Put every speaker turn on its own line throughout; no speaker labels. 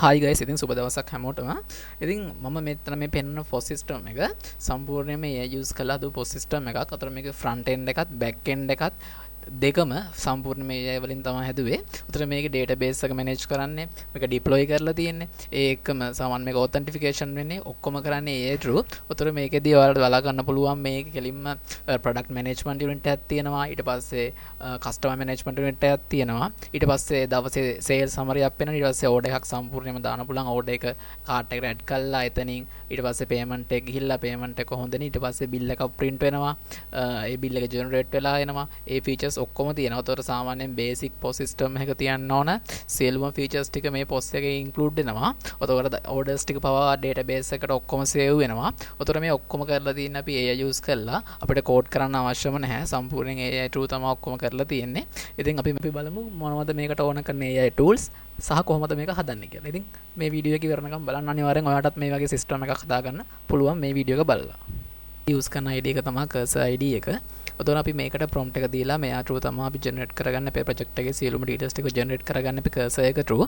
Hi guys, ඉතින් සුබ දවසක් හැමෝටම. ඉතින් මම මෙතන මේ පෙන්වන පොස් සිස්ටම් එක සම්පූර්ණයෙන්ම AI use කරලා හදපු පොස් සිස්ටම් එකක්. අතර මේක ෆ්‍රන්ට් එන්ඩ් එකත් බෑක් එන්ඩ් එකත් දෙකම සම්පූර්ණයෙන්ම AI වලින් තමයි හැදුවේ. උතර මේකේ ඩේටාබේස් එක මැනේජ් කරන්නේ, මේක ඩිප්ලොයි කරලා තියෙන්නේ. ඒ එක්කම සාමාන්‍ය මේක ඔතෙන්ටිෆිකේෂන් වෙන්නේ ඔක්කොම කරන්නේ AI through. උතර මේකෙදී ඔයාලට බලා ගන්න පුළුවන් මේක කෙලින්ම ප්‍රොඩක්ට් මැනේජ්මන්ට් යුනිට් එකක් තියෙනවා. ඊට පස්සේ කස්ටමර් මැනේජ්මන්ට් යුනිට් එකක් තියෙනවා. ඊට පස්සේ දවසේ සේල්ස් සමරි එකක් වෙනවා. ඊට පස්සේ ඕඩර් එකක් සම්පූර්ණයෙන්ම දාන්න පුළුවන්. ඕඩර් එක කාට් එකට ඇඩ් කරලා එතනින් ඊට පස්සේ පේමන්ට් එක ගිහිල්ලා පේමන්ට් එක කොහොමද, ඊට පස්සේ බිල් එකක් ප්‍රින්ට් වෙනවා. ඒ බිල් එක ජෙනරේට් වෙලා එනවා. ඒ ෆීචර්ස් ඔක්කොම තියෙනවා. ඒතකොට සාමාන්‍යයෙන් බේසික් පොස් සිස්ටම් එක තියන්න ඕන සියලුම ෆීචර්ස් ටික මේ පොස් එකේ ඉන්ක්ලූඩ් වෙනවා. එතකොට ඕඩර්ස් ටික පවා ඩේටාබේස් එකට ඔක්කොම සේව් වෙනවා. එතකොට මේ ඔක්කොම කරලා තියෙන අපි AI use කරලා, අපිට කෝඩ් කරන්න අවශ්‍යම නැහැ. සම්පූර්ණයෙන් AI through තමයි ඔක්කොම කරලා තියෙන්නේ. ඉතින් අපි අපි බලමු මොනවද මේකට ඕන කරන AI tools සහ කොහොමද මේක හදන්නේ කියලා. ඉතින් මේ වීඩියෝ එක ඉවරනකම් බලන්න. අනිවාර්යෙන් ඔයාටත් මේ වගේ සිස්ටම් එකක් හදාගන්න පුළුවන් මේ වීඩියෝ එක බලලා. යූස් කරන ID එක තමයි Cursor ID එක. එතකොට අපි මේකට ප්‍රොම්ප්ට් එක දීලා මෙයා through තමයි අපි ජෙනරේට් කරගන්න අපේ ප්‍රොජෙක්ට් එකේ සියලුම ඩීටේල්ස් ටික ජෙනරේට් කරගන්න අපි Cursor එක through.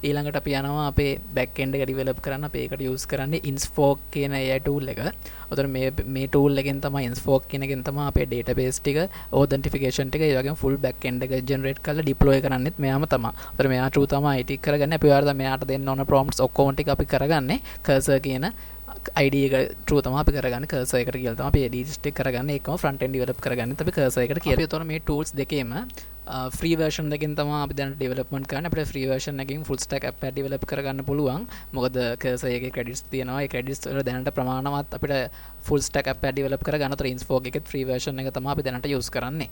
ඊළඟට අපි යනවා අපේ බෑක් එන්ඩ් එක ඩෙවලොප් කරන්න. අපි ඒකට යූස් කරන්නේ Insfork කියන AI tool එක. එතකොට මේ මේ ටූල් එකෙන් තමයි, Insfork කියන එකෙන් තමයි අපේ ඩේටාබේස් ටික, ඔතෙන්ටිෆිකේෂන් ටික, ඒ වගේම ෆුල් බෑක් එන්ඩ් එක ජෙනරේට් කරලා ඩිප්ලොයි කරන්නෙත් මෙයාම තමයි. එතකොට මෙයා through තමයි IT කරගන්නේ. අපි ඔයාලට මෙයාට දෙන්න ඕන ප්‍රොම්ප්ට්ස් ඔක්කොම ටික අපි කරගන්නේ Cursor කියන ID එක through තමයි අපි කරගන්නේ. Cursor එකට කියලා තමයි අපි edit ටික කරගන්නේ. ඒකම front end develop කරගන්නෙත් අපි Cursor එකට කියලා. අපි එතකොට මේ tools දෙකේම ෆ්‍රී වර්ෂන් දෙකෙන් තමයි අපි දැන් ඩෙවලොප්මන්ට් කරන්නේ. අපිට ෆ්‍රී වර්ෂන් එකකින් ෆුල් ස්ටැක් ඇප් එකක් ඩෙවලොප් කරගන්න පුළුවන්. මොකද Cursor එකේ ක්‍රෙඩිට්ස් තියෙනවා. ඒ ක්‍රෙඩිට්ස් වල දැනට ප්‍රමාණවත් අපිට ෆුල් ස්ටැක් ඇප් එකක් ඩෙවලොප් කරගන්න. අතර Insfork එකෙත් ෆ්‍රී වර්ෂන් එක තමයි අපි දැනට යූස් කරන්නේ.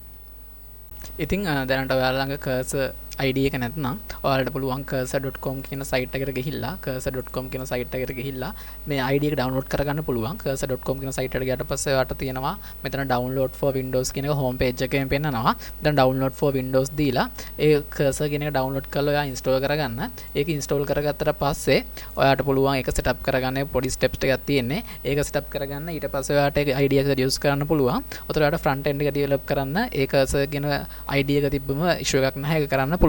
ඉතින් දැනට ඔයාලා ළඟ Cursor ID එක නැත්නම් ඔයාලට පුළුවන් cursor.com කියන සයිට් එකට ගිහිල්ලා, cursor.com කියන සයිට් එකට ගිහිල්ලා මේ ID එක ඩවුන්ලෝඩ් කරගන්න පුළුවන්. cursor.com කියන සයිට් එකට ගියාට පස්සේ ඔයාලට තියෙනවා මෙතන download for Windows කියන එක හෝම් පේජ් එකෙන් පෙන්නනවා. මෙතන download for Windows දීලා ඒ Cursor කියන එක ඩවුන්ලෝඩ් කරලා ඔයා ඉන්ස්ටෝල් කරගන්න. ඒක ඉන්ස්ටෝල් කරගත්තට පස්සේ ඔයාට පුළුවන් ඒක සෙටප් කරගන්න. පොඩි ස්ටෙප්ස් ටිකක් තියෙන්නේ. ඒක සෙටප් කරගන්න. ඊට පස්සේ ඔයාට ඒක ID එක යූස් කරන්න පුළුවන්. ඔතන ඔයාට ෆ්‍රන්ට් එන්ඩ් එක ඩෙවලොප් කරන්න ඒ Cursor කියන ID එක තිබ්බම ඉෂුව එකක් නැහැ. ඒක කරන්න පුළුවන්.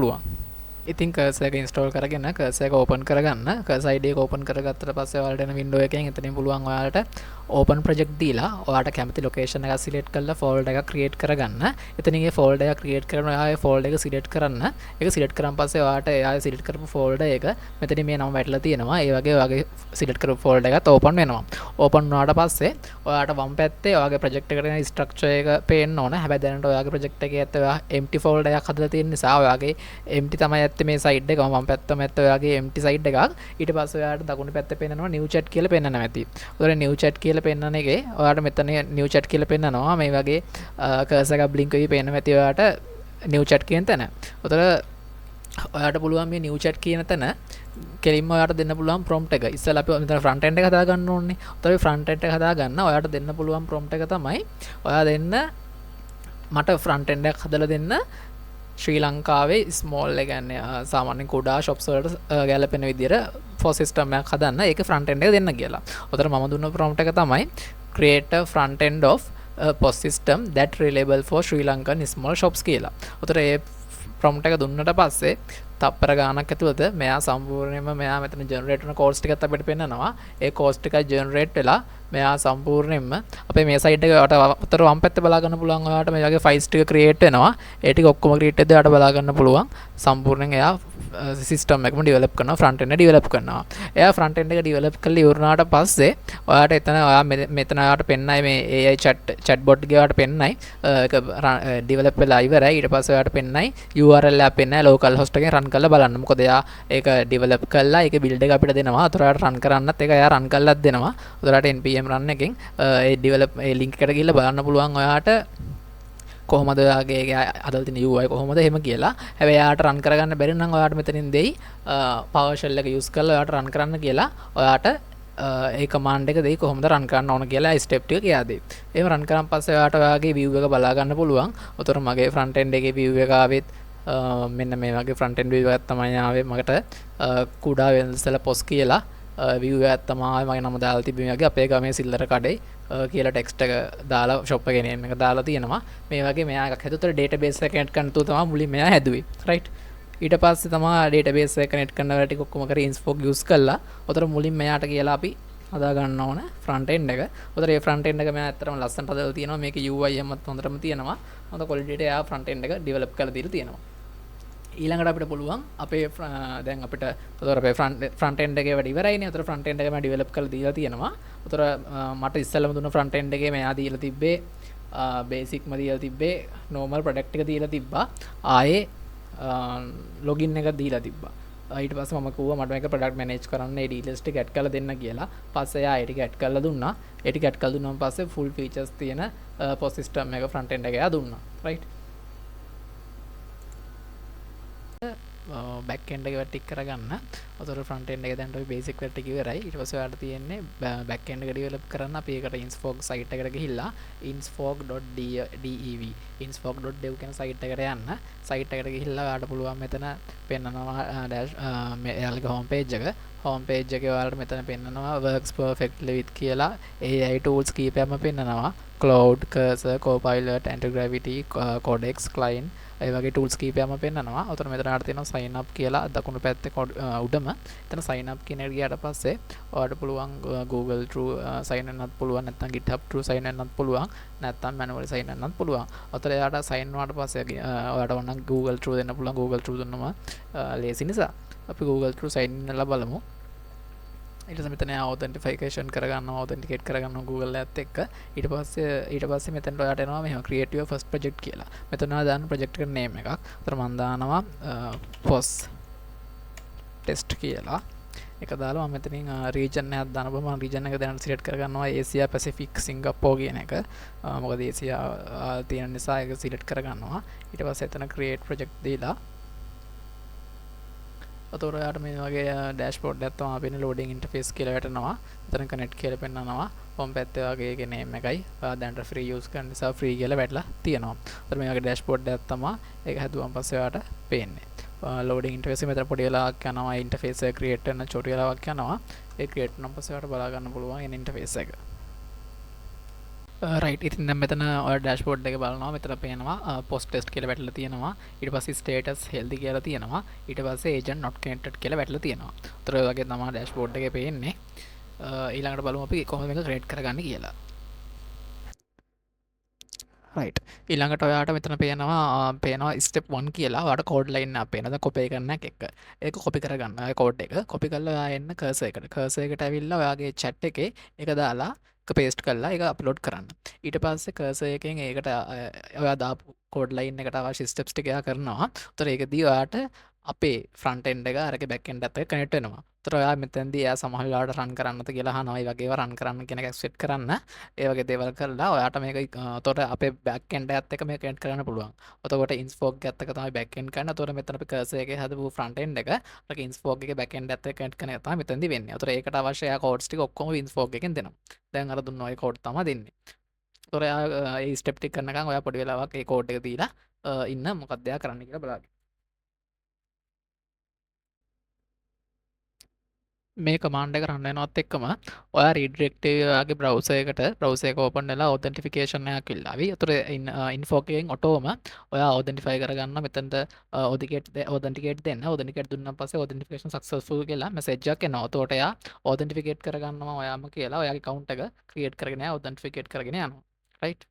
ඉතින් Cursor එක ඉන්ස්ටෝල් කරගෙන Cursor එක ඕපන් කරගන්න. Cursor ID එක ඕපන් කරගත්තට පස්සේ ඔයාලට එන වින්ඩෝ එකෙන් එතනින් පුළුවන් ඔයාලට ඕපන් ප්‍රොජෙක්ට් දීලා ඔයාට කැමති ලොකේෂන් එකක් සිලෙක්ට් කරලා ෆෝල්ඩර් එකක් ක්‍රියේට් කරගන්න. එතනින් ඒ ෆෝල්ඩර් එක ක්‍රියේට් කරන ඔයා ඒ ෆෝල්ඩර් එක සිලෙක්ට් කරන්න. ඒක සිලෙක්ට් කරන් පස්සේ ඔයාට එයා සිලෙක්ට් කරපු ෆෝල්ඩර් එක මෙතනින් මේ නම වැටලා තියෙනවා. ඒ වගේ ඔයාගේ සිලෙක්ට් කරපු ෆෝල්ඩර් එකත් ඕපන් වෙනවා. ඕපන් වුණාට පස්සේ ඔයාට වම් පැත්තේ ඔයාගේ ප්‍රොජෙක්ට් එකට එන ස්ට්‍රක්චර් එක පේන්න ඕන. හැබැයි දැනට ඔයාගේ ප්‍රොජෙක්ට් එකේ ඇත්ත ඔයා එම්ටි ෆෝල්ඩර් එකක් හදලා තියෙන නිසා ඔයාගේ එම්ටි තමයි ඇත්තේ මේ සයිඩ් එක. වම් පැත්තම ඇත්ත ඔයාගේ එම්ටි සයිඩ් එකක්. ඊට පස්සේ ඔයාට දකුණු පැත්තේ පෙන්නනවා නිව් චැට් කියලා පෙන්නනවා ඇති. ඔතන නිව් චැට් කියලා පෙන්නන එකේ ඔයාට මෙතන නිව් චැට් කියලා පෙන්නනවා. මේ වගේ කර්සර් එකක් බ්ලින්ක් වෙවි පේනවා ඇති ඔයාට නිව් චැට් කියන තැන. ඔතන ඔයාට පුළුවන් මේ නිව් චැට් කියන තැන කෙලින්ම ඔයාට දෙන්න පුළුවන් ප්‍රොම්ප්ට් එක. ඉස්සෙල්ලා අපි මෙතන ෆ්‍රන්ට් එන්ඩ් එක හදා ගන්න ඕනේ. ඔතන ෆ්‍රන්ට් එන්ඩ් එක හදා ගන්න ඔයාට දෙන්න පුළුවන් ප්‍රොම්ප්ට් එක තමයි ඔයා දෙන්න මට ෆ්‍රන්ට් එන්ඩ් එකක් හදලා දෙන්න ශ්‍රී ලංකාවේ ස්මෝල්, ඒ කියන්නේ සාමාන්‍යයෙන් කුඩා ෂොප්ස් වලට ගැලපෙන විදියට පොස් සිස්ටම් එකක් හදන්න. ඒක ෆ්‍රන්ට් එන්ඩ් එක දෙන්න කියලා. ඔතන මම දුන්න ප්‍රොම්ප්ට් එක තමයි "Create a front end of a POS system that reliable for Sri Lankan small shops" කියලා. ඔතන ඒ ප්‍රොම්ප්ට් එක දුන්නට පස්සේ තප්පර ගාණක් ඇතුළත මෙයා සම්පූර්ණයෙන්ම මෙයා මෙතන ජෙනරේට් වෙන කෝඩ්ස් ටිකත් අපිට පෙන්නනවා. ඒ කෝඩ්ස් ටික ජෙනරේට් වෙලා මෙයා සම්පූර්ණයෙන්ම අපේ මේ සයිඩ් එක ඔයාට උතර වම් පැත්තේ බලා ගන්න පුළුවන්. ඔයාට මේ වගේ ෆයිල්ස් ටික ක්‍රියේට් වෙනවා. ඒ ටික ඔක්කොම ක්‍රියේට් වෙද්දී ඔයාට බලා ගන්න පුළුවන් සම්පූර්ණයෙන් එයා සිස්ටම් එකම ඩෙවලොප් කරනවා, ෆ්‍රන්ට් එන්ඩ් එක ඩෙවලොප් කරනවා. එයා ෆ්‍රන්ට් එන්ඩ් එක ඩෙවලොප් කරලා ඉවර වුණාට පස්සේ ඔයාට එතන ඔයා මෙතන ඔයාට පෙන්නයි මේ AI chat bot එක ඔයාට පෙන්නයි. ඒක ඩෙවලොප් වෙලා ඉවරයි. ඊට පස්සේ ඔයාට පෙන්නයි URL එකක් පෙන්නයි ලෝකල් හොස්ට් එකෙන් රන් කරලා බලන්න. මොකද එයා ඒක ඩෙවලොප් කරලා ඒක බිල්ඩ් එක අපිට දෙනවා. අතර ඔයාට රන් කරන්නත් ඒක එයා රන් කරලත් දෙනවා. අතර ඔයාට npm run එකෙන් ඒ ඩෙවලොප් ඒ ලින්ක් එකට ගිහිල්ලා බලන්න පුළුවන් ඔයාට කොහොමද ඔයාගේ ඒක හදලා තියෙන UI කොහොමද එහෙම කියලා. හැබැයි එයාට රන් කරගන්න බැරි නම් ඔයාට මෙතනින් දෙයි PowerShell එක යූස් කරලා ඔයාට රන් කරන්න කියලා. ඔයාට ඒ කමාන්ඩ් එක දෙයි කොහොමද රන් කරන්න ඕන කියලා ස්ටෙප් ටික කියා දෙයි. එහෙම රන් කරන් පස්සේ ඔයාට ඔයාගේ view එක බලා ගන්න පුළුවන්. ඔතන මගේ ෆ්‍රන්ට් එන්ඩ් එකේ view එක ආවෙත් මෙන්න මේ වගේ ෆ්‍රන්ට් එන්ඩ් view එකක් තමයි ආවේ මට. කුඩා වෙනසල පොස් කියලා view එකක් තමයි ආවේ. මගේ නම දාලා තිබ්බේ මේ වගේ අපේ ගමේ සිල්ලර කඩේ කියලා ටෙක්ස්ට් එක දාලා ෂොප් එකේ නේම් එක දාලා තියෙනවා. මේ වගේ මෙයා එකක් හැදුවා. ඒතර ඩේටාබේස් එක කනෙක්ට් කරන්න තුව තමයි මුලින් මෙයා හැදුවේ. රයිට්. ඊට පස්සේ තමයි ඩේටාබේස් එක කනෙක්ට් කරන වැඩ ටික ඔක්කොම කරේ Insfog use කරලා. ඔතන මුලින්ම මෙයාට කියලා අපි හදා ගන්න ඕන ෆ්‍රන්ට් එන්ඩ් එක. ඔතන ඒ ෆ්‍රන්ට් එන්ඩ් එක මෙයා ඇත්තටම ලස්සනට හදලා තියෙනවා. මේකේ UI එකමත් හොඳටම තියෙනවා. හොඳ ක්වොලිටියට එයා ෆ්‍රන්ට් එන්ඩ් එක ඩෙවලොප් කරලා දීලා තියෙනවා. ඊළඟට අපිට පුළුවන් අපේ දැන් අපිට ඔතන අපේ ෆ්‍රන්ට් එන්ඩ් එකේ වැඩ ඉවරයිනේ. ඔතන ෆ්‍රන්ට් එන්ඩ් එක මම ඩෙවලොප් කරලා දීලා තියෙනවා. ඔතන මට ඉස්සෙල්ලම දුන්න ෆ්‍රන්ට් එන්ඩ් එකේ මෙයා දීලා තිබ්බේ බේසික්ම දීලා තිබ්බේ නෝමල් ප්‍රොඩක්ට් එක දීලා තිබ්බා. ආයේ ලොගින් එක දීලා තිබ්බා. ඊට පස්සේ මම කිව්වා මට මේක ප්‍රොඩක්ට් මැනේජ් කරන්න ඒ ඩීටේල්ස් ටික ඇඩ් කරලා දෙන්න කියලා. පස්සේ එයා ඒ ටික ඇඩ් කරලා දුන්නා. ඒ ටික ඇඩ් කරලා දුන්නාම පස්සේ ෆුල් ෆීචර්ස් තියෙන පොස් සිස්ටම් එක ෆ්‍රන්ට් එන්ඩ් එක එයා දුන්නා. රයිට්. බැක් එන්ඩ් එක වැඩ ටික කරගන්න. ඔතන ෆ්‍රන්ට් එන්ඩ් එක දැන් අපි බේසික් වැඩ ටික ඉවරයි. ඊට පස්සේ ඔයාලට තියෙන්නේ බැක් එන්ඩ් එක ඩෙවලොප් කරන්න. අපි ඒකට Insfog site එකට ගිහිල්ලා insfog.dev insfog.dev කියන සයිට් එකට යන්න. සයිට් එකට ගිහිල්ලා ඔයාලට පුළුවන් මෙතන පෙන්නනවා ඩෑෂ් මේ එයාලගේ හෝම් පේජ් එක. හෝම් පේජ් එකේ ඔයාලට මෙතන පෙන්නනවා works perfectly with කියලා AI tools කීපයක්ම පෙන්නනවා. Cloud, Cursor, Copilot, Antigravity, Codex, Cline ඒ වගේ ටූල්ස් කීපයක්ම පෙන්නනවා. ඔතන මෙතන ආට තියෙනවා sign up කියලා දකුණු පැත්තේ උඩම. එතන sign up කියන එකට ගියාට පස්සේ ඔයාලට පුළුවන් Google through sign වෙන්නත් පුළුවන්, නැත්නම් GitHub through sign වෙන්නත් පුළුවන්, නැත්නම් manually sign වෙන්නත් පුළුවන්. ඔතන එයාට sign වුණාට පස්සේ ඔයාලට ඕන නම් Google through දෙන්න පුළුවන්. Google through දුන්නම ලේසි නිසා අපි Google through sign වෙලා බලමු. ඊට පස්සේ මෙතන එයා ඔතෙන්ටිෆිකේෂන් කරගන්නවා, ඔතෙන්ටිකේට් කරගන්නවා Google එකත් එක්ක. ඊට පස්සේ මෙතනට ඔයාට එනවා මෙහෙම create your first project කියලා. මෙතන ඔයා දාන්න project එකට name එකක්. උතර මම දානවා POS test කියලා. ඒක දාලා මම මෙතනින් region එකක් දානවා. මම region එක දැන් select කරගන්නවා Asia Pacific Singapore කියන එක. මොකද Asia තියෙන නිසා ඒක select කරගන්නවා. ඊට පස්සේ එතන create project දීලා ඔතන ඔයාලට මේ වගේ ඩෑෂ්බෝඩ් එකක් තමයි පේන්නේ. ලෝඩින් ඉන්ටර්ෆේස් කියලා වැටෙනවා. මෙතන කනෙක්ට් කියලා පෙන්නනවා. හෝම් පැත්තේ වගේ ඒකේ නේම් එකයි. ඔයා දැනට ෆ්‍රී යූස් කරන නිසා ෆ්‍රී කියලා වැටලා තියෙනවා. ඔතන මේ වගේ ඩෑෂ්බෝඩ් එකක් තමයි ඒක හැදුවම පස්සේ ඔයාලට පේන්නේ. ලෝඩින් ඉන්ටර්ෆේස් එක මෙතන පොඩි වෙලාවක් යනවා. ඉන්ටර්ෆේස් එක ක්‍රියේට් වෙන චොටි වෙලාවක් යනවා. ඒ ක්‍රියේට් වුණාන් පස්සේ ඔයාලට බලා ගන්න පුළුවන් එන ඉන්ටර්ෆේස් එක. රයිට්. ඉතින් දැන් මෙතන ඔය ඩෑෂ්බෝඩ් එක බලනවා. මෙතන පේනවා පොස්ට් ටෙස්ට් කියලා වැටලා තියෙනවා. ඊට පස්සේ ස්ටේටස් හෙල්දි කියලා තියෙනවා. ඊට පස්සේ ඒජන්ට් නොට් කනෙක්ටඩ් කියලා වැටලා තියෙනවා. උතර ඔය වගේ තමයි ඩෑෂ්බෝඩ් එකේ පේන්නේ. ඊළඟට බලමු අපි කොහොමද මේක ක්‍රියේට් කරගන්නේ කියලා. රයිට්. ඊළඟට ඔයාට මෙතන පේනවා ස්ටෙප් 1 කියලා. ඔයාට කෝඩ් ලයින් එකක් පේනවා. දැන් කොපි කරන එක එක්ක. ඒක කොපි කරගන්න. ඔය කෝඩ් එක කොපි කරලා ඔයා එන්න කර්සර් එකට. කර්සර් එකට ඇවිල්ලා ඔයාගේ චැට් එකේ ඒක දාලා පේස්ට් කරලා ඒක අප්ලෝඩ් කරන්න. ඊට පස්සේ කර්සර් එකෙන් ඒකට ඔයා දාපු කෝඩ් ලයින් එකට අවශ්‍ය ස්ටෙප්ස් ටික එයා කරනවා. උතර ඒකදී ඔයාට අපේ ෆ්‍රන්ට් එන්ඩ් එක අරගේ බෑක් එන්ඩ් එකත් එක්ක කනෙක්ට් වෙනවා. උතර ඔයා මෙතෙන්දී එයා සමහර වෙලාවට රන් කරන්නද කියලා අහනවා. ඒ වගේ ඒවා රන් කරන්න කියන එක ඇක්සෙප්ට් කරන්න. ඒ වගේ දේවල් කරලා ඔයාට මේක උතර අපේ බෑක් එන්ඩ් එකත් එක්ක මේක කනෙක්ට් කරන්න පුළුවන්. එතකොට ඉන්ස්ෆෝග් එකත් එක්ක තමයි බෑක් එන්ඩ් කරන්නේ. උතර මෙතන අපි කර්සර් එකේ හදපු ෆ්‍රන්ට් එන්ඩ් එක අරගේ ඉන්ස්ෆෝග් එකේ බෑක් එන්ඩ් එකත් එක්ක කනෙක්ට් කරන එක තමයි මෙතෙන්දී වෙන්නේ. උතර ඒකට අවශ්‍ය එයා කෝඩ්ස් ටික ඔක්කොම ඉන්ස්ෆෝග් එකෙන් දෙනවා. දැන් අර දුන්න ඔය කෝඩ් තමයි දෙන්නේ. උතර එයා ඒ ස්ටෙප් ටික කරනකන් ඔයා පොඩි වෙලාවක් ඒ කෝඩ් එක දීලා ඉන්න මොකක්ද එයා කරන්න කියලා බලන්න. මේ කමාන්ඩ් එක රන් වෙනවත් එක්කම ඔයා රීඩිරෙක්ට් ඔයාගේ බ්‍රවුසර් එකට බ්‍රවුසර් එක ඕපන් වෙලා ඔතෙන්ටිෆිකේෂන් එකක් ඉල්ලාවි. ඒතර ඉන්ෆෝක් එකෙන් ඔටෝම ඔයා ඔතෙන්ටිෆයි කරගන්න මෙතනට ඔතෙන්ටිකේට් දෙන්න. ඔතෙන්ටිකේට් දුන්නාන් පස්සේ ඔතෙන්ටිෆිකේෂන් සක්සස්ෆුල් කියලා මැසේජ් එකක් එනවා. එතකොට එයා ඔතෙන්ටිෆිකේට් කරගන්නවා ඔයාම කියලා ඔයාගේ ඇකවුන්ට් එක ක්‍රියේට් කරගෙන එයා ඔතෙන්ටිෆිකේට් කරගෙන යනවා. රයිට්.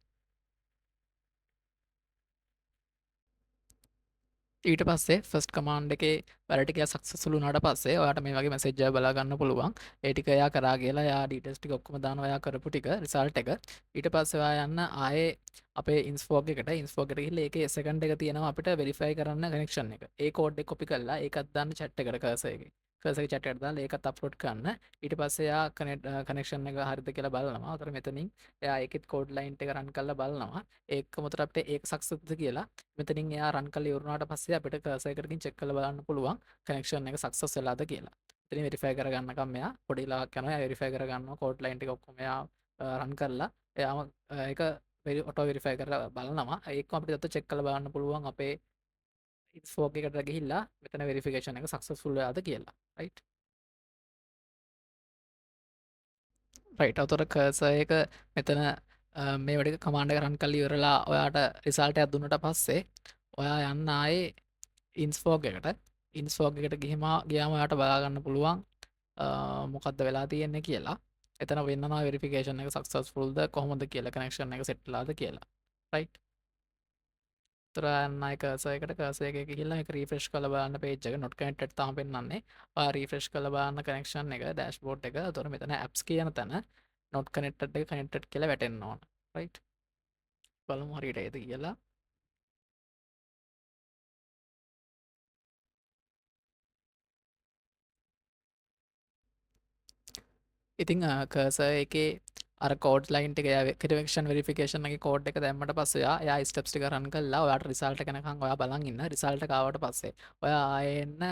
ඊට පස්සේ ෆස්ට් කමාන්ඩ් එකේ වැඩ ටික සක්සස්ෆුල් වුණාට පස්සේ ඔයාට මේ වගේ මැසේජ් එකක් බලා ගන්න පුළුවන්. ඒ ටික එයා කරා කියලා එයා ඩීටේල්ස් ටික ඔක්කොම දානවා එයා කරපු ටික රිසල්ට් එක. ඊට පස්සේ ඔයා යන්න ආයේ අපේ ඉන්ස්ෆෝග් එකට. ඉන්ස්ෆෝග් එකට ගිහිල්ලා ඒකේ සෙකන්ඩ් එක තියෙනවා අපිට වෙරිෆයි කරන්න කනෙක්ෂන් එක. ඒ කෝඩ් එක කොපි කරලා ඒකත් දාන්න චැට් එකට කර්සර් එකේ. කර්සර් එකේ චැට් එකට දාලා ඒකත් අප්ලෝඩ් කරන්න. ඊට පස්සේ එයා කනෙක්ෂන් එක හරිද කියලා බලනවා. උතර මෙතනින් එයා ඒකෙත් කෝඩ් ලයින් එක රන් කරලා බලනවා. ඒකම උතර අපිට ඒක සක්සස්ද කියලා මෙතනින් එයා රන් කරලා ඉවර වුණාට පස්සේ අපිට කර්සර් එකට ගිහින් චෙක් කරලා බලන්න පුළුවන් කනෙක්ෂන් එක සක්සස් වෙලාද කියලා. ඉතින් වෙරිෆයි කරගන්නකම් එයා පොඩි වෙලාවක් යනවා. එයා වෙරිෆයි කරගන්නවා කෝඩ් ලයින් ටික ඔක්කොම එයා රන් කරලා එයාම ඒක ඔටෝ වෙරිෆයි කරලා බලනවා. ඒකම අපිට දත්ත චෙක් කරලා බලන්න පුළුවන් අපේ ඉන්ෆෝක් එකට ගිහිල්ලා මෙතන වෙරිෆිකේෂන් එක සක්සස්ෆුල් වෙලාද කියලා. රයිට්. රයිට්. අතර කර්සර් එක මෙතන මේ වැඩ කමාන්ඩ් එක රන් කරලා ඉවරලා ඔයාට රිසල්ට් එකක් දුන්නට පස්සේ ඔයා යන්න ආයේ ඉන්ස්ෆෝග් එකට. ඉන්ස්ෆෝග් එකට ගියාම ඔයාට බලා ගන්න පුළුවන් මොකද්ද වෙලා තියෙන්නේ කියලා. එතන වෙන්නනවා වෙරිෆිකේෂන් එක සක්සස්ෆුල්ද කොහොමද කියලා, කනෙක්ෂන් එක සෙට් වෙලාද කියලා. රයිට්. ඒතර යන්න ආයේ කර්සර් එකට, කර්සර් එකේ ගිහිල්ලා මේක රිෆ්‍රෙෂ් කරලා බලන්න පේජ් එක not connected තාම පෙන්නන්නේ. ඔයා රිෆ්‍රෙෂ් කරලා බලන්න කනෙක්ෂන් එක ඩෑෂ්බෝඩ් එක. ඒතර මෙතන apps කියන තැන not connected එක connected කියලා වැටෙන්න ඕන. රයිට්. බලමු හරියට ඒද කියලා. ඉතින් කර්සර් එකේ අර කෝඩ් ලයින් ටික එයා කනෙක්ෂන් වෙරිෆිකේෂන් එකේ කෝඩ් එක දැම්මට පස්සේ එයා ස්ටෙප්ස් ටික රන් කරලා ඔයාට රිසල්ට් එක එනකන් ඔයා බලන් ඉන්න. රිසල්ට් එක ආවට පස්සේ ඔයා ආයෙ එන්න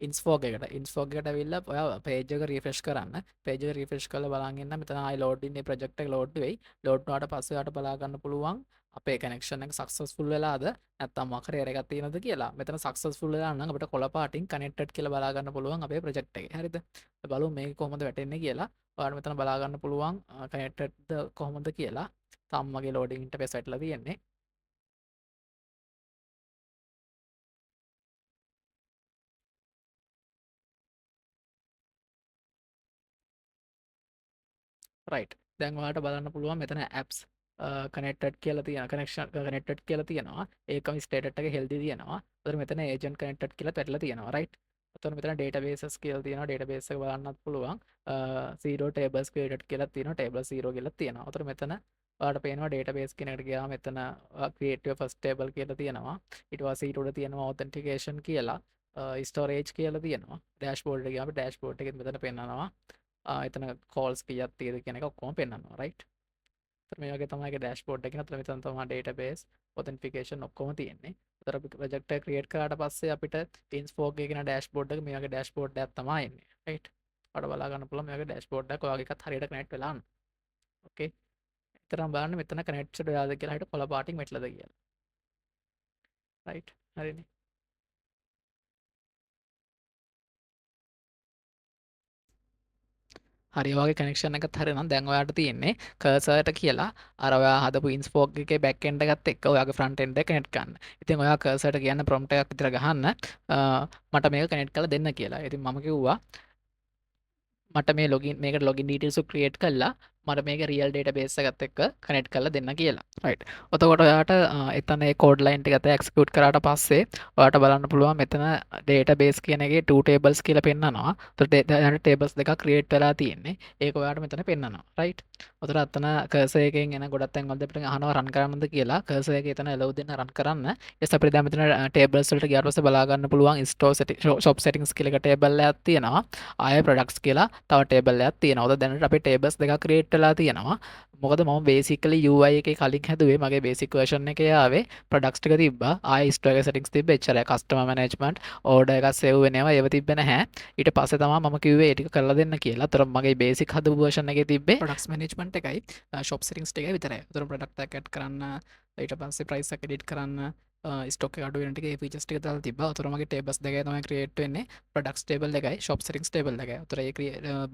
ඉන්ස්ෆෝග් එකට. ඉන්ස්ෆෝග් එකට ඇවිල්ලා ඔයා පේජ් එක රිෆ්‍රෙෂ් කරන්න. පේජ් එක රිෆ්‍රෙෂ් කරලා බලන් ඉන්න. මෙතන ආයෙ ලෝඩ් ඉන්නේ ප්‍රොජෙක්ට් එක ලෝඩ් වෙයි. ලෝඩ් වුණාට පස්සේ ඔයාට බලා ගන්න පුළුවන් අපේ කනෙක්ෂන් එක සක්සස්ෆුල් වෙලාද නැත්නම් මොකක් හරි එරර් එකක් තියෙනවද කියලා. මෙතන සක්සස්ෆුල් වෙලා නම් අපිට කොළ පාටින් කනෙක්ටඩ් කියලා බලා ගන්න පුළුවන් අපේ ප්‍රොජෙක්ට් එකේ. හරිද? අපි බලමු මේක කොහොමද වැටෙන්නේ කියලා. ඔයාලට මෙතන බලා ගන්න පුළුවන් කනෙක්ටඩ්ද කොහොමද කියලා. තාම මගේ ලෝඩින් ඉන්ටර්ෆේස් වැටලා තියෙන්නේ. රයිට්. දැන් ඔයාලට බලන්න පුළුවන් මෙතන ඇප්ස් කනෙක්ටඩ් කියලා තියෙන කනෙක්ෂන් කනෙක්ටඩ් කියලා තියෙනවා. ඒකම ස්ටේටස් එක හෙල්දි තියෙනවා. ඒතර මෙතන ඒජන්ට් කනෙක්ටඩ් කියලා වැටලා තියෙනවා. රයිට්. එතකොට මෙතන ඩේටාබේසස් කියලා තියෙනවා. ඩේටාබේස් එක බලන්නත් පුළුවන්. 0 tables created කියලා තියෙනවා. table 0 කියලා තියෙනවා. එතකොට මෙතන ඔයාලට පේනවා ඩේටාබේස් කියන එකට ගියාම මෙතන create your first table කියලා තියෙනවා. ඊට පස්සේ ඊට උඩ තියෙනවා authentication කියලා, storage කියලා තියෙනවා. ඩෑෂ්බෝඩ් එකට ගියාම ඩෑෂ්බෝඩ් එකෙත් මෙතන පෙන්නනවා. එතන calls කීයක් තියෙද කියන එක ඔක්කොම පෙන්නනවා. රයිට්. එතකොට මේ වගේ තමයි ඒකේ ඩෑෂ්බෝඩ් එකේ. එතන මෙතන තමයි ඩේටාබේස්, ඔතෙන්ටිකේෂන් ඔක්කොම තියෙන්නේ. එතකොට අපි ප්‍රොජෙක්ට් එක ක්‍රියේට් කරාට පස්සේ අපිට ඉන්ස්ෆෝග් එකේ කියන ඩෑෂ්බෝඩ් එක මේ වගේ ඩෑෂ්බෝඩ් එකක් තමයි එන්නේ. රයිට්. ඔයාලට බලා ගන්න පුළුවන් මේ වගේ ඩෑෂ්බෝඩ් එකක් ඔයාගේ එකත් හරියට කනෙක්ට් වෙලා නම්. ඕකේ. එතරම් බලන්න මෙතන කනෙක්ට්ඩ් වෙලාද කියලා හරියට කොළ පාටින් වැටිලාද කියලා. රයිට්. හරිනේ. හරි, ඔයාගේ කනෙක්ෂන් එකත් හරි නම් දැන් ඔයාට තියෙන්නේ කර්සර් එකට කියලා අර ඔයා හදපු ඉන්ස්ෆෝග් එකේ බෑක් එන්ඩ් එකත් එක්ක ඔයාගේ ෆ්‍රන්ට් එන්ඩ් එක කනෙක්ට් කරන්න. ඉතින් ඔයා කර්සර් එකට කියන්න ප්‍රොම්ප්ට් එකක් විතර ගහන්න, මට මේක කනෙක්ට් කරලා දෙන්න කියලා. ඉතින් මම කිව්වා මට මේ ලොගින් මේකට ලොගින් ඩීටේල්ස් උත් ක්‍රියේට් කරලා මට මේක රියල් ඩේටාබේස් එකත් එක්ක කනෙක්ට් කරලා දෙන්න කියලා. රයිට්. එතකොට ඔයාට එතන ඒ කෝඩ් ලයින් ටික එක්සිකියුට් කරාට පස්සේ ඔයාට බලන්න පුළුවන් මෙතන ඩේටාබේස් කියන එකේ 2 tables කියලා පෙන්නනවා. එතකොට දැනට ටේබල්ස් දෙකක් ක්‍රියේට් වෙලා තියෙන්නේ. ඒක ඔයාට මෙතන පෙන්නනවා. රයිට්. එතකොට අතන කර්සර් එකෙන් එන ගොඩක් තැන් වලදී අපිට අහනවා රන් කරන්නද කියලා. කර්සර් එකේ එතන allow දෙන්න රන් කරන්න. ඊට පස්සේ අපිට දැන් මෙතන ටේබල්ස් වලට ගියාට පස්සේ බලා ගන්න පුළුවන් store setting, shop settings කියලා එක ටේබල් එකක් තියෙනවා. ආයෙ products කියලා තව ටේබල් එකක් තියෙනවා. එතකොට දැනට අපේ ටේබල්ස් දෙකක් ක්‍රියේට් වෙලා තියෙනවා. මොකද මම බේසිකලි UI එකේ කලින් හැදුවේ මගේ බේසික් වර්ෂන් එකේ ආවේ ප්‍රොඩක්ට්ස් ටික තිබ්බා. ආයෙ ස්ටෝර් එකේ සෙටින්ග්ස් තිබ්බා. එච්චරයි. කස්ටමර් මැනේජ්මන්ට් ඕඩර් එකක් සේව් වෙනවා ඒව තිබ්බේ නැහැ. ඊට පස්සේ තමයි මම කිව්වේ ඒ ටික කරලා දෙන්න කියලා. අතර මගේ බේසික් හදපු වර්ෂන් එකේ තිබ්බේ ප්‍රොඩක්ට්ස් මැනේජ්මන්ට් එකයි ෂොප් සෙටින්ග්ස් ටිකයි විතරයි. අතර ප්‍රොඩක්ට් එකක් ඇඩ් කරන්න, ඊට පස්සේ ප්‍රයිස් එක එඩිට් කරන්න, ස්ටොක් එක අඩු වෙන ටික ඒ ෆීචර්ස් ටික දාලා තිබ්බා. අතර මගේ ටේබල්ස් දෙකයි තමයි ක්‍රියේට් වෙන්නේ. ප්‍රොඩක්ට්ස් ටේබල් එකයි ෂොප් සෙටින්ග්ස් ටේබල් එකයි. අතර ඒ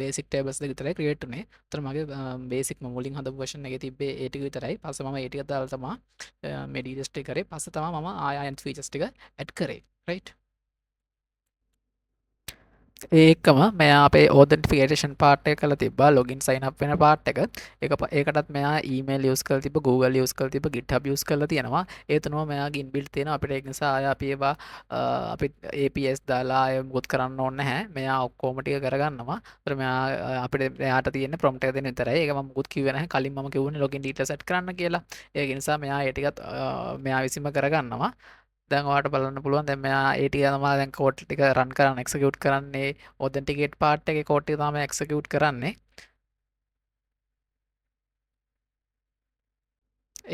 බේසික් ටේබල්ස් දෙක විතරයි ක්‍රියේට් වුනේ. අතර මගේ බේසික් මම මුලින් හදපු වර්ෂන් එකේ තිබ්බේ ඒ ටික විතරයි. පස්සේ මම ඒ ටික දාලා තමයි මේ ඩීටේල්ස් ටික කරේ. පස්සේ තමයි මම ආය ආයෙත් ෆීචර්ස් ටික ඇඩ් කරේ. රයිට්. ඒකම මෙයා අපේ ඔතෙන්ටිෆිකේෂන් පාර්ට් එක කරලා තිබ්බා. ලොගින් සයින් අප් වෙන පාර්ට් එක. ඒකටත් මෙයා ඊමේල් යූස් කරලා තිබ්බා, Google use කරලා තිබ්බා, GitHub use කරලා තියෙනවා. ඒ තුනම මෙයාගේ ඉන්බිල්ට් තියෙනවා. අපිට ඒක නිසා ආය අපි ඒවා, අපි APIs දාලා ආය මුකුත් කරන්න ඕනේ නැහැ. මෙයා ඔක්කොම ටික කරගන්නවා. ඒතර මෙයා අපිට මෙයාට තියෙන ප්‍රොම්ප්ට් එක දෙන්න විතරයි. ඒක මම මුකුත් කිව්වේ නැහැ. කලින් මම කිව්වනේ ලොගින් ඩීටේල්ස් ඇඩ් කරන්න කියලා. ඒක නිසා මෙයා ඒ ටිකත් මෙයා විසින්ම කරගන්නවා. දැන් ඔයාලට බලන්න පුළුවන් දැන් මෙයා ඒ ටික තමයි දැන් කෝඩ් ටික රන් කරන්න එක්සිකියුට් කරන්නේ. ඔතෙන්ටිකේට් පාර්ට් එකේ කෝඩ් ටික තමයි එක්සිකියුට් කරන්නේ.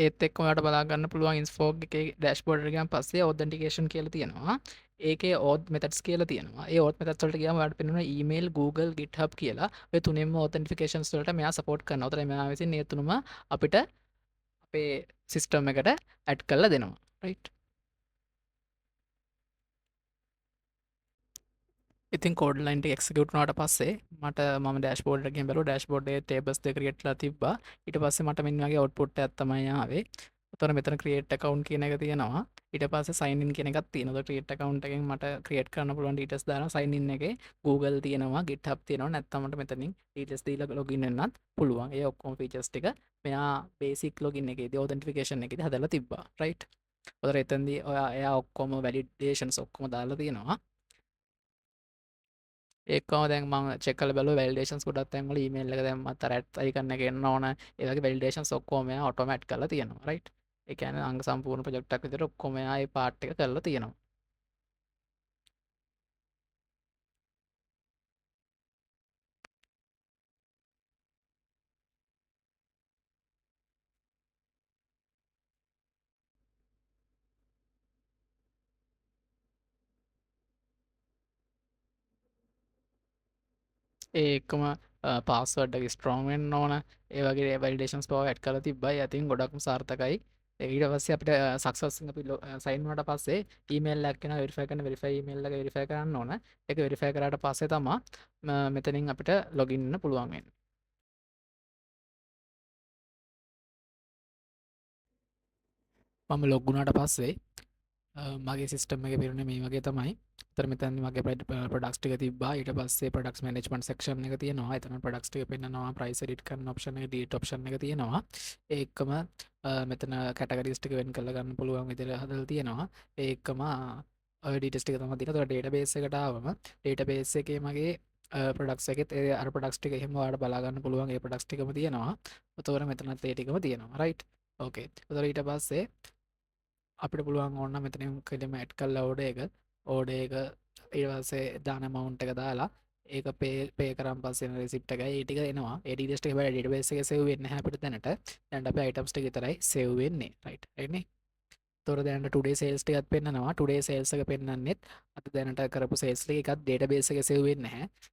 ඒත් එක්ක ඔයාලට බලා ගන්න පුළුවන් ඉන්ස්ෆෝග් එකේ ඩෑෂ්බෝඩ් එකට ගියාම පස්සේ ඔතෙන්ටිකේෂන් කියලා තියෙනවා. ඒකේ auth methods කියලා තියෙනවා. ඒ auth methods වලට ගියාම ඔයාලට පෙන්වනවා email, Google, GitHub කියලා. ඔය තුනෙන්ම authentications වලට මෙයා support කරනවා. උතර මෙයා විසින් මේ තුනම අපිට අපේ සිස්ටම් එකට ඇඩ් කරලා දෙනවා. රයිට්. ඉතින් කෝඩ් ලයින් ටික එක්සිකියුට් වුණාට පස්සේ මම ඩෑෂ්බෝඩ් එකට ගිහින් බැලුවා. ඩෑෂ්බෝඩ් එකේ ටේබල්ස් දෙක ක්‍රියේට් කරලා තිබ්බා. ඊට පස්සේ මට මෙන්න වගේ අවුට්පුට් එකක් තමයි ආවේ. එතකොට මෙතන create account කියන එක තියෙනවා. ඊට පස්සේ sign in කියන එකක් තියෙනවා. එතකොට create account එකෙන් මට create කරන්න පුළුවන් details දානවා. Sign in එකේ Google තියෙනවා, GitHub තියෙනවා. නැත්නම් මට මෙතනින් details දීලා login වෙන්නත් පුළුවන්. ඒ ඔක්කොම features ටික මෙයා basic login එකේදී authentication එකේදී හදලා තිබ්බා. Right. ඔතන එතනදී ඔයා එයා ඔක්කොම validations ඔක්කොම දාලා තියෙනවා. ඒකම දැන් මම චෙක් කරලා බැලුවා වැලිඩේෂන්ස් ගොඩක් තැන් වල ඊමේල් එක දැම්මත් අර ඇට් අයිකන් එක එන්න ඕන. ඒ වගේ වැලිඩේෂන්ස් ඔක්කොම එයා ඔටෝමැට් කරලා තියෙනවා. රයිට්. ඒ කියන්නේ අංග සම්පූර්ණ ප්‍රොජෙක්ට් එකක් විදිහට ඔක්කොම එයා ඒ පාර්ට් එක කරලා තියෙනවා. ඒ එක්කම පාස්වර්ඩ් එක ස්ට්‍රෝං වෙන්න ඕන. ඒ වගේ වැලිඩේෂන්ස් පව ඇඩ් කරලා තිබ්බයි. ඉතින් ගොඩක්ම සාර්ථකයි. ඊට පස්සේ අපිට සක්සස් අපි සයින් වුණාට පස්සේ ඊමේල් එකක් එනවා වෙරිෆයි කරන්න. වෙරිෆයි ඊමේල් එක වෙරිෆයි කරන්න ඕන. ඒක වෙරිෆයි කරාට පස්සේ තමයි මෙතනින් අපිට ලොගින් වෙන්න පුළුවන් වෙන්නේ. මම ලොග් වුණාට පස්සේ මගේ සිස්ටම් එකේ පේන්නේ මේ වගේ තමයි. එතන මෙතන මගේ ප්‍රොඩක්ට්ස් ටික තිබ්බා. ඊට පස්සේ ප්‍රොඩක්ට්ස් මැනේජ්මන්ට් සෙක්ෂන් එක තියෙනවා. එතන ප්‍රොඩක්ට්ස් ටික පෙන්නනවා. ප්‍රයිස් එඩිට් කරන ඔප්ෂන් එක, ඩිලීට් ඔප්ෂන් එක තියෙනවා. ඒ එක්කම මෙතන කැටගරිස් ටික වෙන් කරලා ගන්න පුළුවන් විදිහට හදලා තියෙනවා. ඒ එක්කම ඔය ඩීටේල්ස් ටික තමයි තියෙන්නේ. එතකොට ඩේටාබේස් එකට ආවම ඩේටාබේස් එකේ මගේ ප්‍රොඩක්ට්ස් එකෙත් ඒ අර ප්‍රොඩක්ට්ස් ටික එහෙම ඔයාලට බලා ගන්න පුළුවන්. ඒ ප්‍රොඩක්ට්ස් ටිකම තියෙනවා. එතකොට මෙතනත් ඒ ටිකම තියෙනවා. රයිට්. ඕකේ. එතකොට ඊට පස්සේ අපිට පුළුවන් ඕන නම් මෙතනින් කෙලින්ම ඇඩ් කරලා ඕඩර් එක, ඕඩර් එක ඊට පස්සේ දාන amount එක දාලා ඒක පේ කරන් පස්සේ එන රිසිප්ට් එකයි ඒ ටික එනවා. ඒ ඩීටේල්ස් ටික හැබැයි ඩේටාබේස් එකේ සේව් වෙන්නේ නැහැ අපිට දැනට. දැන් අපේ අයිටම්ස් ටික විතරයි සේව් වෙන්නේ. රයිට්. හරිනේ. එතකොට දැනට ටුඩේ සේල්ස් ටිකත් පෙන්නනවා. ටුඩේ සේල්ස් එක පෙන්නන්නෙත් අද දැනට කරපු සේල්ස් ටික එකත් ඩේටාබේස් එකේ සේව් වෙන්නේ නැහැ.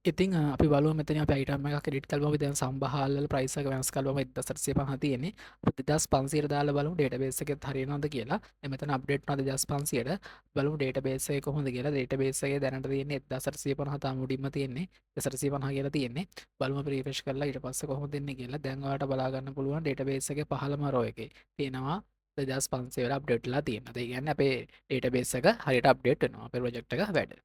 ඉතින් අපි බලමු මෙතන අපි අයිටම් එකක් එඩිට් කරලා අපි දැන් සම්බහල් වල ප්‍රයිස් එක වෙනස් කරලා බලමු 1850 තියෙන්නේ. අපි 2500ට දාලා බලමු ඩේටාබේස් එකෙත් හරියනවද කියලා. දැන් මෙතන අප්ඩේට් වුණා 2500ට. බලමු ඩේටාබේස් එකේ කොහොමද කියලා. ඩේටාබේස් එකේ දැනට තියෙන්නේ 1850 තාම උඩින්ම තියෙන්නේ. 1850 කියලා තියෙන්නේ. බලමු අපි රිෆ්‍රෙෂ් කරලා ඊට පස්සේ කොහොමද එන්නේ කියලා. දැන් ඔයාලට බලා ගන්න පුළුවන් ඩේටාබේස් එකේ පහළම රෝ එකේ තියෙනවා 2500 වල අප්ඩේට් වෙලා තියෙනවා. ඒ කියන්නේ අපේ ඩේටාබේස් එක හරියට අප්ඩේට් වෙනවා. අපේ ප්‍රොජෙක්ට් එක වැඩ.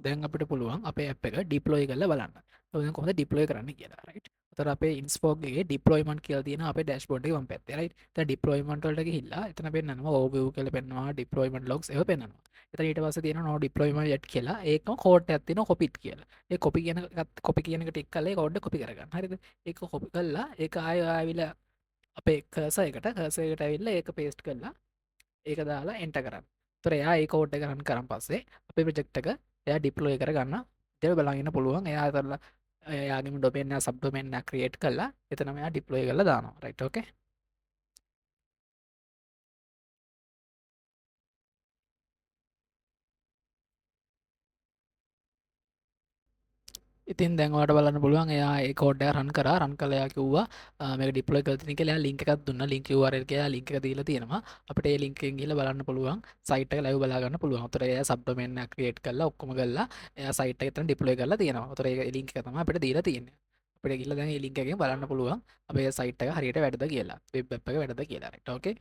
දැන් අපිට පුළුවන් අපේ ඇප් එක ඩිප්ලොයි කරලා බලන්න. ඔය දැන් කොහොමද ඩිප්ලොයි කරන්න කියලා. රයිට්. එතකොට අපේ ඉන්ස්ෆෝග් එකේ ඩිප්ලොයිමන්ට් කියලා තියෙනවා අපේ ඩෑෂ්බෝඩ් එකේ වම් පැත්තේ. රයිට්. දැන් ඩිප්ලොයිමන්ට් වලට ගිහිල්ලා එතන පෙන්නනවා ඕවර්විව් කියලා පෙන්නනවා, ඩිප්ලොයිමන්ට් ලොග්ස් ඒවා පෙන්නනවා. එතන ඊට පස්සේ තියෙනවා නෝ ඩිප්ලොයිමන්ට් යට් කියලා. ඒකම කෝඩ් එකක් තියෙනවා කොපිට් කියලා. ඒ කොපි කියන එකත් කොපි කියන එක ටික් කරලා ඒ කෝඩ් එක කොපි කරගන්න. හරිද? ඒක කොපි කරලා ඒක ආයෙ ආවිලා අපේ කර්සර් එකට ඇවිල්ලා ඒක පේස්ට් කරලා ඒක දාලා එන්ටර් කරන්න. එතකොට එයා ඒ කෝඩ් එක රන් කරන් පස්සේ අපේ ප්‍රොජෙක්ට් එක එයා ඩිප්ලොයි කරගන්න. ඉතින් බලන් ඉන්න පුළුවන්. එයා කරලා එයාගේම ඩොමේන් එක සබ් ඩොමේන් එක ක්‍රියේට් කරලා එතනම එයා ඩිප්ලොයි කරලා දානවා. රයිට් ඕකේ. ඉතින් දැන් ඔයාලට බලන්න පුළුවන් එයා ඒ කෝඩ් එක රන් කරා. රන් කරලා එයා කිව්වා මේක ඩිප්ලොයි කරලා තියෙන කියලා. එයා ලින්ක් එකක් දුන්නා. ලින්ක් URL කියලා එයා ලින්ක් එක දීලා තියෙනවා. අපිට ඒ ලින්ක් එකෙන් ගිහලා බලන්න පුළුවන්. සයිට් එක ලයිව් බලා ගන්න පුළුවන්. උතර එයා සබ් ඩොමේන් එකක් ක්‍රියේට් කරලා ඔක්කොම කරලා එයා සයිට් එක එතන ඩිප්ලොයි කරලා තියෙනවා. උතර ඒ ලින්ක් එක තමයි අපිට දීලා තියෙන්නේ. අපිට ගිහලා දැන් ඒ ලින්ක් එකෙන් බලන්න පුළුවන් අපේ සයිට් එක හරියට වැඩද කියලා. වෙබ් ඇප් එක වැඩද කියලා. රයිට් ඕකේ.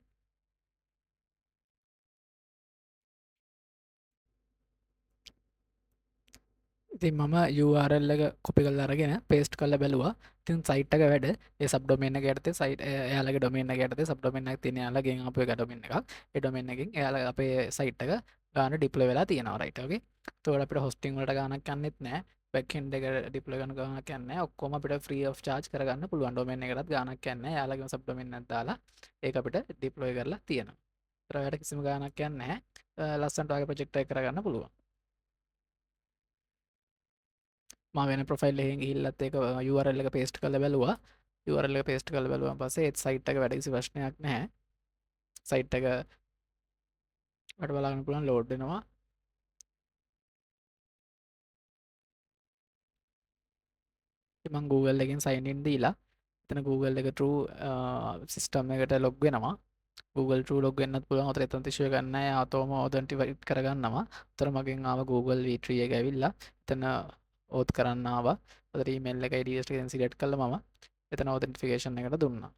ඉතින් මම URL එක කොපි කරලා අරගෙන පේස්ට් කරලා බැලුවා. ඉතින් සයිට් එක වැඩ. ඒ සබ් ඩොමේන් එක යටතේ සයිට් එයාලගේ ඩොමේන් එක යටතේ සබ් ඩොමේන් එකක් තියෙන එයාලගෙන් ආපු එක ඩොමේන් එකක්. ඒ ඩොමේන් එකෙන් එයාලා අපේ සයිට් එක ගාන ඩිප්ලොයි වෙලා තියෙනවා. රයිට් ඕකේ. එතකොට අපිට හොස්ටිං වලට ගාණක් යන්නෙත් නෑ. බෑක් එන්ඩ් එක ඩිප්ලොයි කරන ගාණක් යන්නේ නෑ. ඔක්කොම අපිට ෆ්‍රී ඔෆ් චාර්ජ් කරගන්න පුළුවන්. ඩොමේන් එකටත් ගාණක් යන්නේ නෑ. එයාලගේම සබ් ඩොමේන් එකක් දාලා ඒක අපිට ඩිප්ලොයි කරලා තියෙනවා. ඒතර ඔයාලට කිසිම ගාණක් යන්නේ නැහැ. ලස්සනට ඔයාගේ ප්‍රොජෙක්ට් එක කරගන්න පුළුවන්. මම වෙන ප්‍රොෆයිල් එකකින් ගිහිල්ලත් ඒක URL එක පේස්ට් කරලා බැලුවා. URL එක පේස්ට් කරලා බැලුවාන් පස්සේ ඒත් සයිට් එක වැඩ කිසි ප්‍රශ්නයක් නැහැ. සයිට් එක ඔයාලට බලා ගන්න පුළුවන් ලෝඩ් වෙනවා. ඉතින් මම Google එකෙන් sign in දීලා එතන Google එක through system එකට ලොග් වෙනවා. Google through log වෙන්නත් පුළුවන්. ඔතන එතන ඉෂුව එකක් නැහැ. ඔතෝම ඔතෙන්ටිෆයිඩ් කරගන්නවා. ඔතන මගෙන් ආව Google V3 එක ඇවිල්ලා එතන ඕත් කරන්න ආවා. ඔතන ඊමේල් එකයි ඩීටේල්ස් ටික දැන් සිලෙක්ට් කරලා මම එතන ඔතෙන්ටිෆිකේෂන් එකට දුන්නා.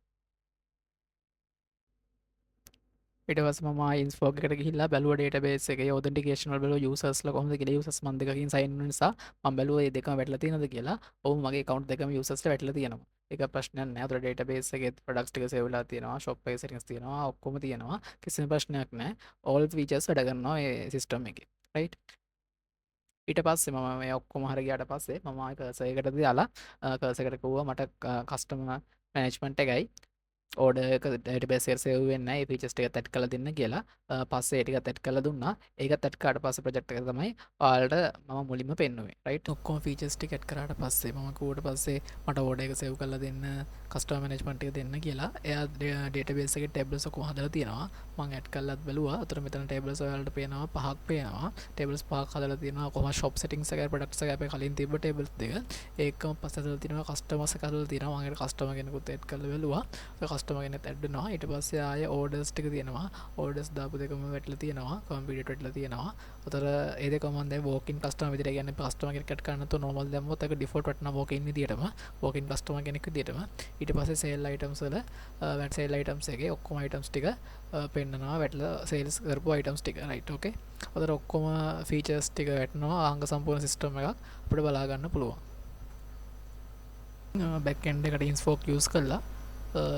ඊට පස්සේ මම ආයෙ ඉන්ස්ෆෝක් එකට ගිහිල්ලා බැලුවා ඩේටාබේස් එකේ ඔතෙන්ටිකේෂන් වල බැලුවා යූසර්ස්ලා කොහොමද කියලා. යූසර්ස් මම දෙකකින් සයින් වුණ නිසා මම බැලුවා මේ දෙකම වැටලා තියෙනවද කියලා. ඔව්, මගේ ඇකවුන්ට් දෙකම යූසර්ස්ලා වැටලා තියෙනවා. ඒක ප්‍රශ්නයක් නෑ. උතර ඩේටාබේස් එකේ ප්‍රොඩක්ට්ස් ටික සේව් වෙලා තියෙනවා, ෂොප් එකේ සෙටින්ග්ස් තියෙනවා, ඔක්කොම තියෙනවා. කිසිම ප්‍රශ්නයක් නෑ. ඕල් ෆීචර්ස් වැඩ කරනවා මේ සිස්ටම් එකේ. රයිට්. ඊට පස්සේ මම මේ ඔක්කොම හරි ගියාට පස්සේ මම ආයෙ කර්සර් එකට දාලා කර්සර් එකට කිව්වා මට කස්ටමර් මැනේජ්මන්ට් එකයි ඕඩර් එක ඩේටාබේස් එකට සේව් වෙන්නේ නැහැ, ඒ ෆීචර්ස් ටිකත් ඇඩ් කරලා දෙන්න කියලා. පස්සේ ඒ ටිකත් ඇඩ් කරලා දුන්නා. ඒකත් ඇඩ් කරාට පස්සේ ප්‍රොජෙක්ට් එක තමයි ඔයාලට මම මුලින්ම පෙන්නුවේ. රයිට්. ඔක්කොම ෆීචර්ස් ටික ඇඩ් කරාට පස්සේ මම කිව්වට පස්සේ මට ඕඩර් එක සේව් කරලා දෙන්න, කස්ටමර් මැනේජ්මන්ට් එක දෙන්න කියලා. එයා ඩේටාබේස් එකේ ටේබල්ස් ඔක්කොම හදලා තියෙනවා. මං ඇඩ් කරලත් බැලුවා. අතන මෙතන ටේබල්ස් ඔයාලට පේනවා පහක් පේනවා. ටේබල්ස් පහක් හදලා තියෙනවා. කොහොම ෂොප් සෙටින්ග්ස් එකයි ප්‍රොඩක්ට්ස් එකයි අපේ කලින් තිබ්බ ටේබල්ස් දෙක. ඒකම පස්සේ හදලා තියෙනවා කස්ටමර්ස් එක හදලා තියෙනවා. මං ඒකට කස්ටමර් කෙනෙකුත් ඇඩ් කරලා බැලුවා. ඒ කස්ටමර් කෙනෙක් ඇඩ් වෙනවා. ඊට පස්සේ ආයේ ඕඩර්ස් ටික තියෙනවා. ඕඩර්ස් දාපු දෙකම වැටලා තියෙනවා. කම්පියුටර් වැටලා තියෙනවා. උතර ඒ දෙකම මම දැන් වෝක් ඉන් කස්ටමර් විදිහට, කියන්නේ කස්ටමර් කෙනෙක් ඇඩ් කරන්න නැතුව නෝමල් දැම්මොත් ඒක ඩිෆෝල්ට් වැටෙනවා වෝක් ඉන් විදිහටම, වෝක් ඉන් කස්ටමර් කෙනෙක් විදිහටම. ඊට පස්සේ සේල් අයිටම්ස් වල වැට් සේල් අයිටම්ස් එකේ ඔක්කොම අයිටම්ස් ටික පෙන්නනවා වැටලා සේල්ස් කරපු අයිටම්ස් ටික. රයිට්, ඕකේ. උතර ඔක්කොම ෆීචර්ස් ටික වැටෙනවා. අංග සම්පූර්ණ සිස්ටම් එකක් අපිට බලා ගන්න පුළුවන්. බැක් එන්ඩ් එකට ඉන්ස්ෆෝක් යූස් කරලා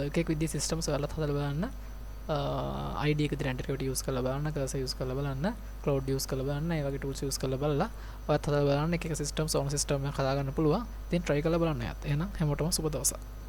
එක එක විදිහේ සිස්ටම්ස් ඔයාලත් හදලා බලන්න. ID එක විතර එන්ටර් එකට යූස් කරලා බලන්න, කර්සර් යූස් කරලා බලන්න, ක්ලවුඩ් යූස් කරලා බලන්න, ඒ වගේ ටූල්ස් යූස් කරලා බලලා ඔයත් හදලා බලන්න එක එක සිස්ටම්ස් ඕන සිස්ටම් එකක් හදාගන්න පුළුවන්. ඉතින් try කරලා බලන්න ඔයත්. එහෙනම් හැමෝටම සුබ දවසක්.